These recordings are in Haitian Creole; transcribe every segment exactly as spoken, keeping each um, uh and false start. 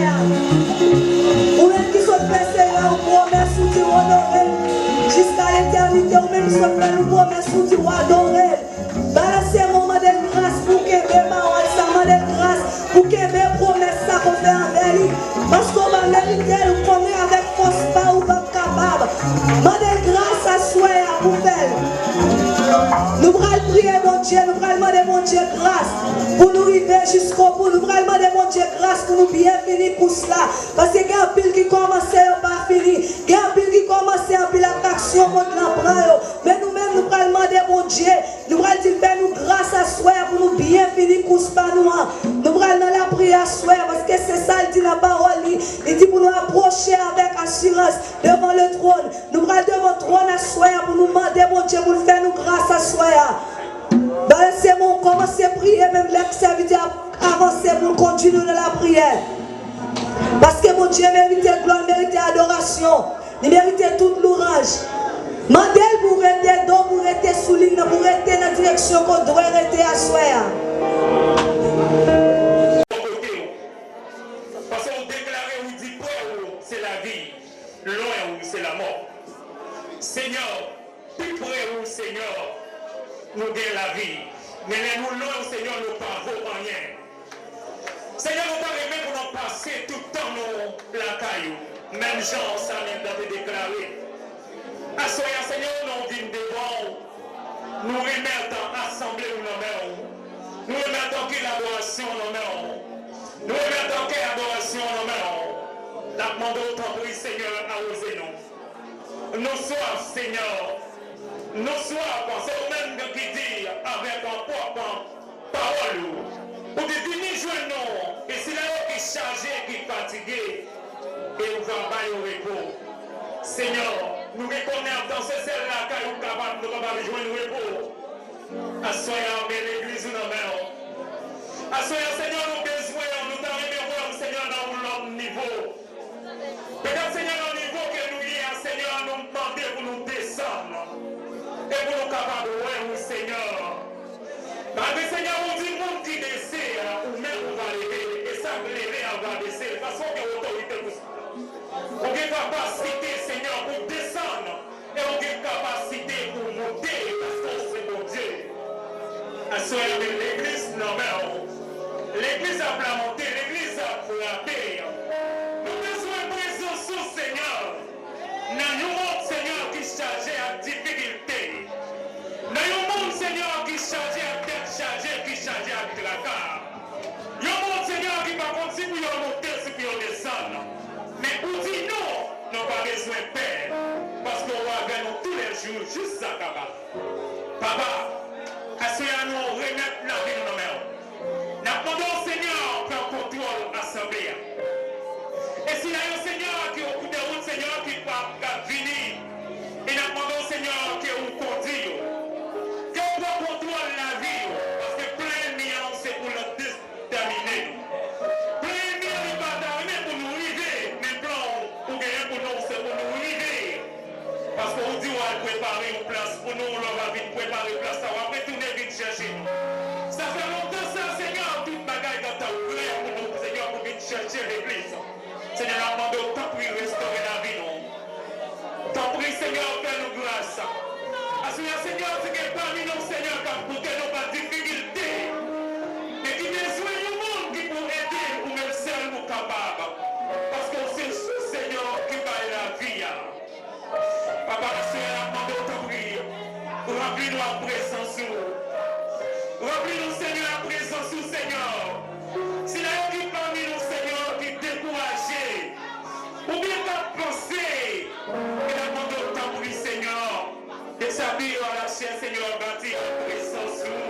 Ou menm ki sot fè Seyè yon pwomès, ou di w onore l jiska letènite. Ou menm ki sot fè nou pwomès, ou di w adore l. Balanse men w, mande l gras pou w kenbe pawòl sa, mande l gras pou w kenbe pwomès sa ke w fè anvè li. Paske w pa merite l, ou konnen avèk fòs pa w, ou p ap kapab. Mande l gras aswè a pou w fè l. Nou pral priye Bondye, nou pral mande Bondye gras pou nou rive jiskobou. Nou pral mande Bondye gras pou nou byen fini kous la. Paske gen anpil ki kòmanse, yo pa fini. Gen anpil ki kòmanse, anpil atraksyon mond lan pran yo. Men nou menm, nou pral mande Bondye, nou pral di l fè nou gras aswè a pou nou byen fini kous pa nou an. Nou pral nan lapriyè aswè a, paske se sa l di nan pawòl li. Li di pou nou apwoche avèk asirans devan le trône. Nou pral devan twòn aswè a pou nou mande Bondye pou l fè nou gras aswè a. Balanse men w, kòmanse priye menm lè sèvitè a ap avanse pou l kondui nou nan lapriyè. Paske Bondye merite glwa, l merite adorasyon, li merite tout louranj. Mande l pou w rete do, pou w rete sou liy nan, pou w rete nan direksyon ke w dwe rete aswè a. Bò kote w. Paske w deklare, ou di, prè w se lavi, lwen w se lanmò. Senyè, pi pre w, Senyè, nou gen lavi. Men lè nou lwen w, Senyè, nou pa vo anyen. Senyè, nou ta renmen pou nou pase tout tan nou lakay ou, menm jan Samèl te deklare. Aswè a, Senyè, nou vin devan w. Nou remèt asanble nou nan men w. Nou remèt kè adorasyon nan men w. Nou remèt kè adorasyon nan men w. N ap mande w, tanpri, Senyè, awoze nou. Nou swaf, Senyè. Nou swaf. Se ou menm ki di avèk pwòp pawòl ou. Ou di, vini jwenn nou, e sila yo ki chaje, ki fatige, e ou va ba yo repo. Senyè, nou rekonèt se sèl lakay ou kapab, nou kapab jwenn repo. Aswè a, men legliz ou nan men w. Aswè a, Senyè, nou bezwen w, nou ta renmen wè w, Senyè, nan yon lòt nivo. Petèt, Senyè, nan nivo ke nou ye a, Senyè, nou mande pou nou desann e pou nou kapab wè ou, Senyè. Paske, Senyè, ou di moun ki bese a, ou menm ou va leve, e sa k leve a va bese, paske w gen otorite pou sa. Ou gen kapasite, Senyè, pou desann. E ou gen kapasite pou w monte, paske w se Bondye. Aswè a, men legliz nan men w. Legliz ap lamante, legliz ap frape. Nou bezwen prezans ou, Senyè. Nan yon mond, Senyè, ki chaje ak difikilte. Nan yon mond, Senyè, ki chaje ak tèt chaje, ki chaje ak traka. Yon mond, Senyè, ki pa konn si pou yo monte, si pou yo desann. Men ou di nou, nou pa bezwen pè, paske ou avè nou toulèjou jis sa kaba. Papa, aswè a nou remèt lavi nou nan men w. N ap mande w, Senyè, pran kontwòl asanble a. E sila yo, Senyè, ki okoutè wout, Senyè, ki pa ka vini, e n ap mande w, Senyè, ke ou kondi yo. Ke ou pran kontwòl lavi yo, paske plan ènmi an se pou l dèmine nou. Plan ènmi an, li pa ta renmen pou nou rive, men plan ou genyen pou nou, se pou nou rive. Paske ou di w al prepare yon plas pou nou, lè w va vin prepare plas la, w ap retounen vin chèche nou. Sa fè lontan sa, Senyè, tout bagay gentan klè pou nou, Senyè, pou vin chèche legliz. Senyè, n ap mande w, tanpri, restore lavi nou. Tanpri, Senyè, fè nou gras. Aswè a, Senyè, si gen pami nou, Senyè, k ap koute nou pa difikilte, e ki bezwen yon moun ki pou ede, ou menm sèl ou kapab. Paske w se sous, Senyè, ki bay lavi a. Papa, aswè a, n ap mande w, tanpri, ranpli nou ak prezans ou. Ranpli nou, Senyè, ak prezans ou, Senyè. Sila yo ki pami nou, Senyè, ki dekouraje, oubyen k ap panse, e n ap mande w, tanpri, Senyè, deshabille à la chair, Senyè, bati ak prezans ou.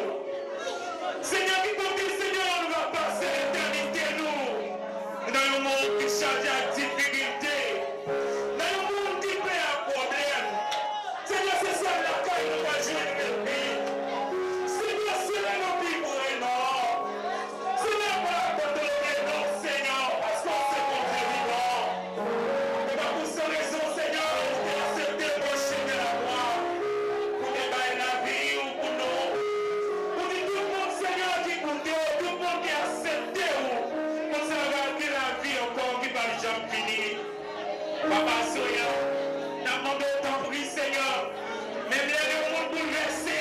n ap fini. Papa, aswè a, n ap mande w, tanpri, Senyè, menm lè yon moun boulvèse,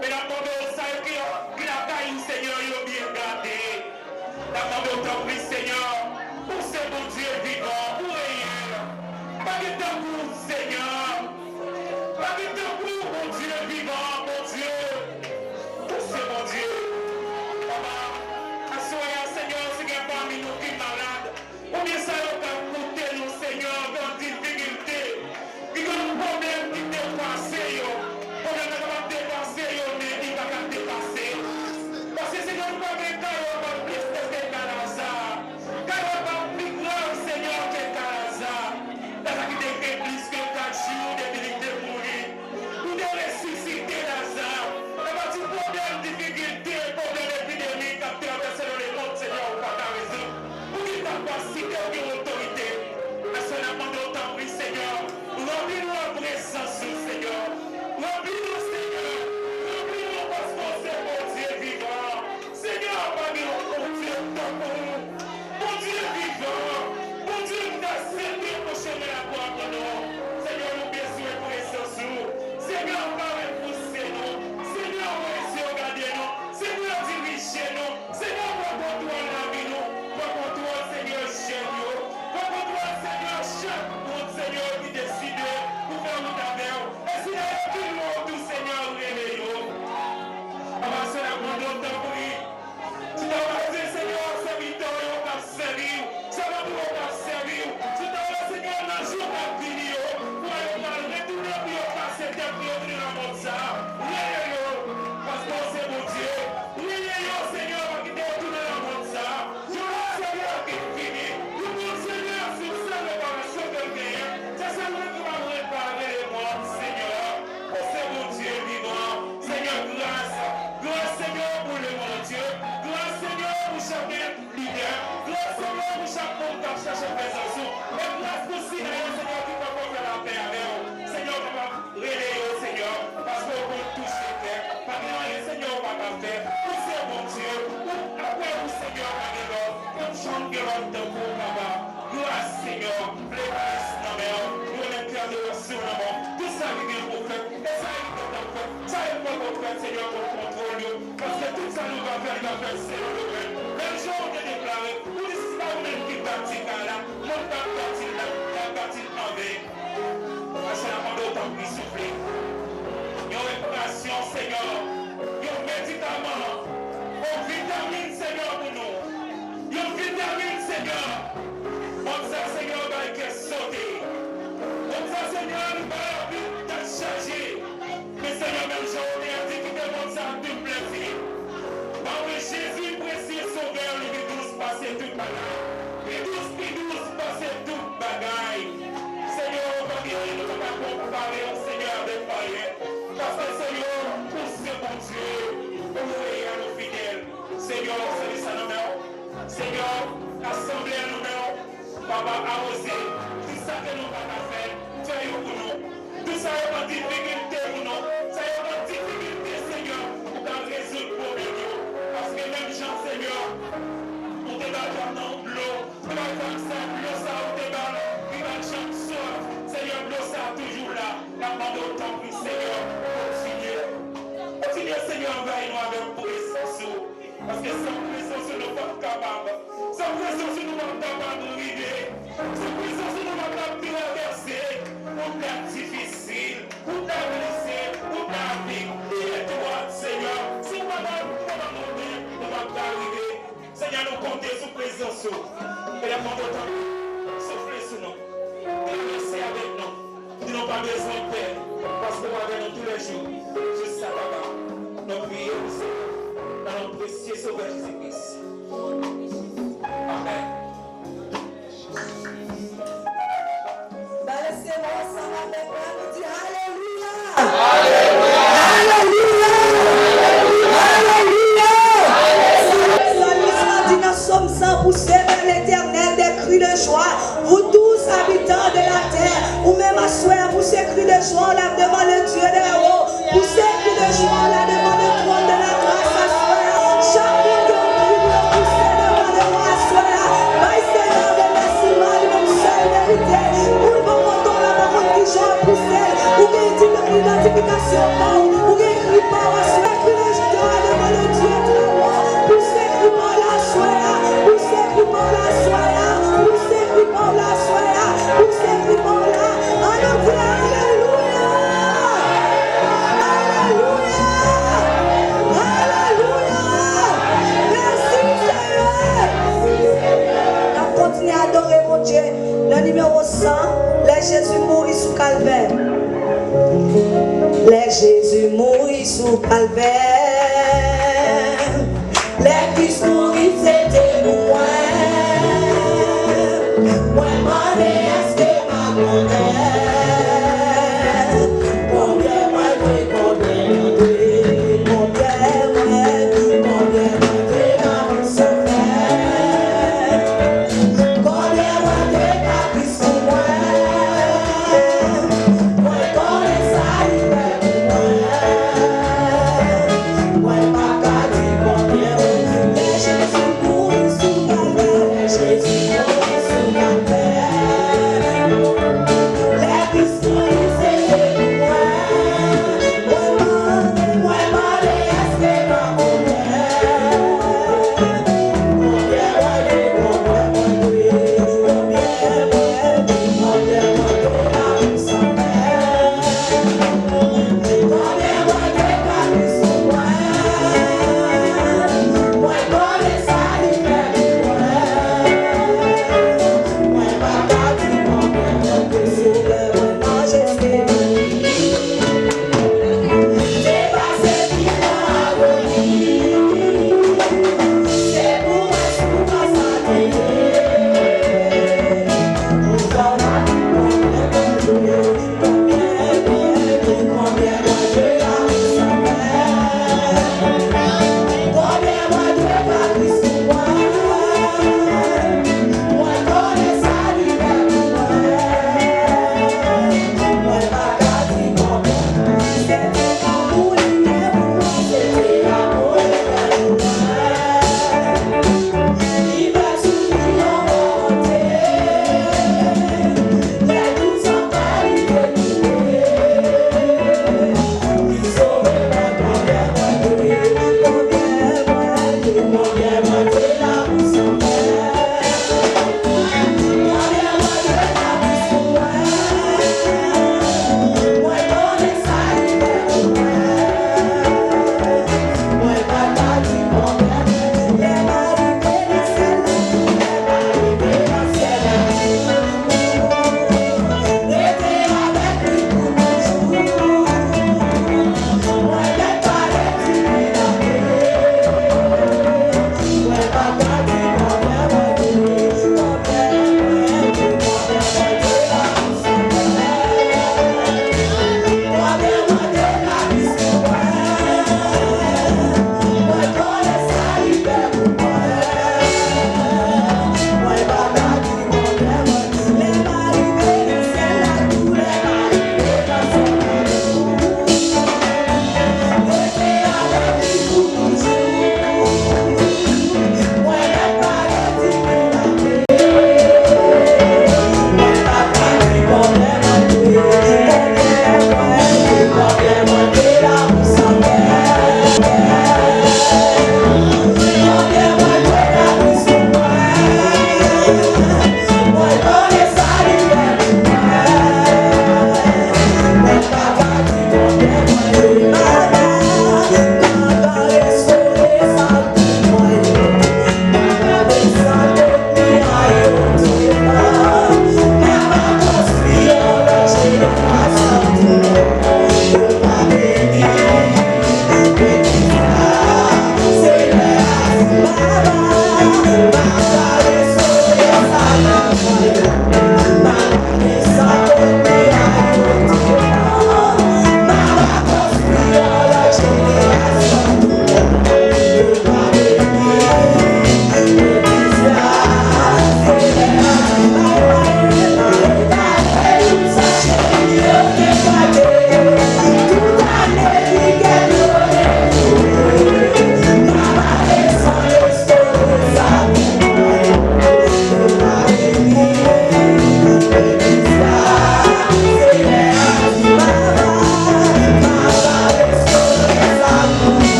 men n ap mande w, sa yo ki, ki lakay ou, Senyè, yo byen gade. N ap mande w, tanpri, Senyè, ou se Bondye vivan, ou reyèl. Pa gen tankou w, Senyè. Pa gen tankou w, Bondye vivan, Bondye. Ou se Bondye. Papa, aswè a, Senyè, si gen pami nou ki malad, oubyen sa yo k ap koute nou, Senyè, gen difikilte, ki gen yon pwoblèm ki depase yo. Pwoblèm nan kapab depase yo, men li pa ka depase. Paske, Senyè, nou pa gen ka yo pa plis ke ka Laza. Ka yo pa pi grav, Senyè, ke ka Laza. Laza ki te gen plis ke kat jou depi li te mouri. Ou te resisite Laza. Apati pwoblèm, difikilte, pwoblèm epidemi k ap travèse nan lemonn, Senyè, ou pa ka rezoud. Ou gen kapasite, ou gen otorite. Aswè n ap mande w, tanpri, Senyè, ranpli nou ak prezans ou, Senyè. Ranpli nou, Senyè. Ranpli nou paske w se Bondye vivan. Senyè, pa gen yon Bondye tankou w. Bondye vivan, Bondye k aksepte pran chemen laglwa pou nou. Senyè, nou bezwen prezans ou. Senyè, parèt pou sè nou. Senyè, ouvè zye w gade nou. Senyè, dirije nou. Senyè, pran kontwòl lavi nou. Pran kontwòl, Senyè, jèn yo. Pran kontwòl, Senyè, chak moun, Senyè, ki deside pou fè wout avè w. E si nan yo ki lwen w tou, Senyè, rele yo. Papa, se la mande w, tanpri. Si ta w pa di, Senyè, sèvitè w yo k ap sèvi w, sèvant ou yo k ap sèvi w, si ta w pa, Senyè, nan jou k ap vini yo, pou yo pral retounen, pou yo kase tèt pou yo tounen nan mond sa a, rele yo, paske w se Bondye. Rele yo, Senyè, pa kite yo tounen nan mond sa a. Yon lòt sèvitè ki fini, yon lòt Senyè, sou sèl reparasyon ke l genyen, se sèl mwen ki kapab repare lemonn, Senyè. Ou se Bondye vivan. Senyè, gras. Gras, Senyè, pou lemonn antye. Gras, Senyè, pou chak lidè. Gras, Senyè, pou chak moun k ap chache prezans ou. E gras pou sila yo, Senyè, ki poko fè lapè avè w. Senyè, w kapab rele yo, Senyè, paske w konn touche kè. Pa gen anyen, Senyè, ou pa ka fè. Ou se Bondye. Ou, apre ou, Senyè, pa gen lòt. Pap janm gen lòt tankou w, Papa. Gras, Senyè, legliz nan men w. Nou remèt kè de w sou nan men w. Tout sa ki gen pou fèt, e sa ki gentan fèt, sa yo poko fèt, Senyè, pran kontwòl yo. Paske tout sa nou va fè, li va fèt selon le règ. Menm jan w te deklare, ou di si se pa ou menm ki bati kay la, moun k ap bati l la, y ap bati l anven. Pastè, n ap mande w tanpri soufle yon reparasyon, Senyè, yon medikaman, yon vitamin, Senyè, pou nou. Yon vitamin, Senyè. Mond sa, Senyè, bay kè sote. Mond sa, Senyè, li bay anpil tèt chaje. Men, Senyè, menm jan w te di, kite mond sa ak tout plezi. Paske Jezi presye sovè, li pi dous pase tout bagay. Pi dous, pi dous pase tout bagay. Senyè, ou pa gen anyen nou pa ka konpare w, Senyè, avèk anyen. Paske, Senyè, ou se Bondye, ou reyèl, ou fidèl. Senyè, sèvis sa nan men w. Senyè, asanble a nan men w. Papa, awoze tout sa ke nou pa ka fè, fè yo pou nou. Tout sa yo nan difikilte pou nou. Sa yo nan difikilte, Senyè, ou ka rezoud pwoblèm yo. Paske menm jan, Senyè, ou te ba fèm nan dlo, ou te ba fèm sa, dlo sa ou te ba l, li pa t janm swaf. Senyè, dlo sa toujou la. N ap mande w, tanpri, Senyè, kontinye. Kontinye, Senyè, anvayi nou avèk prezans ou. Paske san prezans ou, nou p ap kapab. San prezans ou, nou p ap kapab rive. San prezans ou, nou p ap kapab travèse. Wout la difisil, wout la glize, wout la vik, li etwat, Senyè. Si w pa ba nou, nou pa monte, nou p ap ka rive. Senyè, nou konte sou prezans ou. E n ap mande w, tanpri, soufle sou nou. Travèse avèk nou. Di nou pa bezwen pè, paske w avèk nou toulèjou, jiska kaba. Nou priye pou sa, nan non presye Sovè Jezi Kris. Amèn. Ba Lesenyè ansanm avèk mwen, nou di alelouya! Alelouya! Alelouya! Salmis la di nan Sòm san, poussez vers l'Éternel des cris de joie, vous tous habitants de la terre. Ou menm aswè a, pouse kri de jwa w la devan le Dieu des héros. Pouse kri de jwa w la devan le trône de la grâce aswè a. Chak moun gen yon kri pou yo pouse devan le wa aswè a. Bay Senyè a remèsiman li. Ou gen kri pa w aswè a, ki lè jete w devan le Dye très haut, pou se kri pa w la aswè a, pou se kri pa w la aswè a, pou se kri pa w la aswè a, pou se kri pa w la. Ann nou di alelouya! Alelouya! Alelouya! Mèsi, Senyè! N ap kontinye adore Bondye nan nimewo san, lè Jezi mouri sou Kalvè. Lè Jezi mouri sou Kalvè, lè Kris mouri se te pou mwen. Mwen mande èske m a konnen konbyen mwen dwe, konbyen mwen dwe, konbyen mwen, konbyen mwen dwe nan prizon fè. Konbyen mwen dwe nan prizon. Mwen konnen sa li fè pou mwen. Mwen pa ka di konbyen. Lè Jezi mouri sou Kalvè, lè Jezi mouri sou Kalvè, lè Kris mouri se te pou mwen. Mwen mande, mwen mande, èske m a konnen konbyen mwen dwe, konbyen mwen dwe, konbyen mwen dwe, konbyen mwen dwe nan prizon fè. Konbyen mwen dwe nan prizon fè. Mwen konnen sa li fè pou mwen. Mwen pa ka di konbyen mwen dwe, Senyè, mwen nan Jezimani. Te pase pi nan agoni. Se pou mwen soufrans sa te ye. Pou sa w pa di konbyen mwen dwe, konbyen mwen dwe, konbyen mwen dwe la pou sa fè. Konbyen mwen dwe pa plis pou mwen. Mwen konnen sa li fè pou mwen. Mwen pa ka di konbyen. Se te lanmou li te pou mwen, se te lanmou li te pou mwen. Li fè soufri yon bon kote. Lè tout sa pa li te touye. Li sove mwen, konbyen mwen dwe, konbyen mwen dwe, konbyen mwen dwe la pou sa fè.